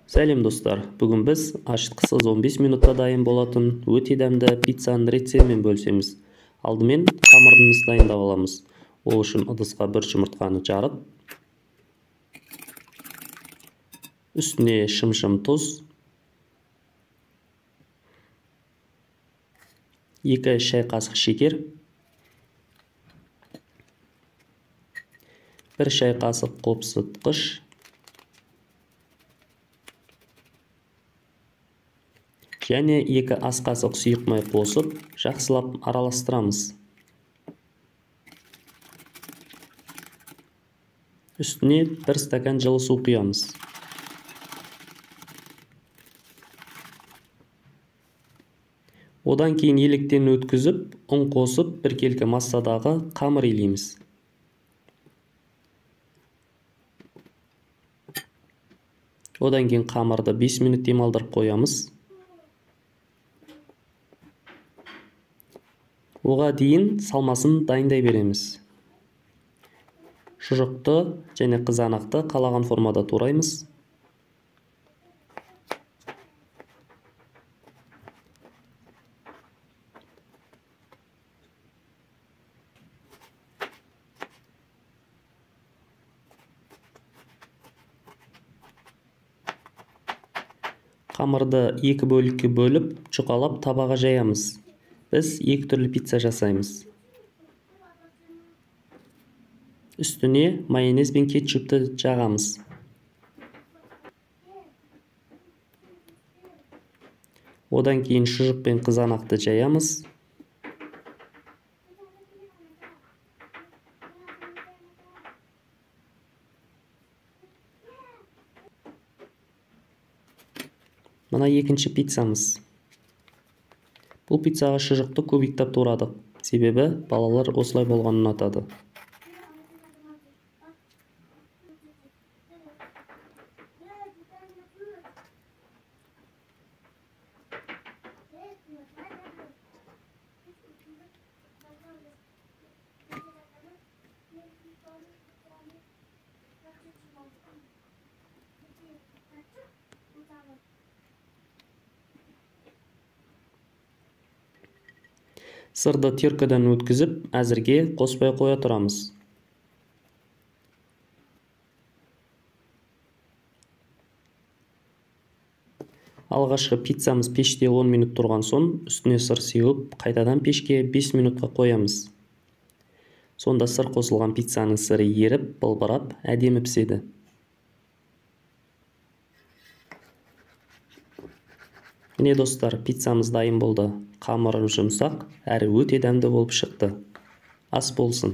Сәлем достар, бүгін біз ашытқысыз 15 минутта дайын болатын өте дәмді пиццаның рецептімен бөлісеміз. Алдымен қамырымызды дайындап аламыз. Ол үшін ыдысқа бір жұмыртқаны жарып, үстіне шымшым тұз, 2 шай қасық шекер, 1 шай қасық қопсытқыш, және 2 ас қасық сұйық май қосып, жақсылап араластырамыз. Үстіне 1 стакан жылы су құямыз. Одан кейін електен өткізіп, ұн қосып, біркелкі массадағы қамыр илейміз. Одан кейін қамырды 5 минут демалдырып қоямыз. Оға дейін салмасын дайындай береміз. Шұжықты және қызанақты қалаған формада тураймыз. Қамырды 2 бөлікке бөліп, жұқалап табаға жаямыз. Біз 2 түрлі пицца жасаймыз. Үстіне майонез бен кетчупті жағамыз. Одан кейін шұжық пен қызанақты жаямыз. Мына екінші пиццамыз. Бұл пиццаға шұжықты кубиктап турадық, себебі балалар осылай болғанын ұнатады. Сырды теркадан өткізіп, әзірге қоспай қоя тұрамыз. Алғашқы пиццамыз пеште 10 минут тұрған соң, үстіне сыр сеуіп, қайтадан пешке 5 минутқа қоямыз. Сонда сыр қосылған пиццаның сыры еріп, былбырап, әдемі піседі. Міне достар, пиццамыз дайын болды. Қамыры жұмсақ, әрі өте дәмді болып шықты. Ас болсын.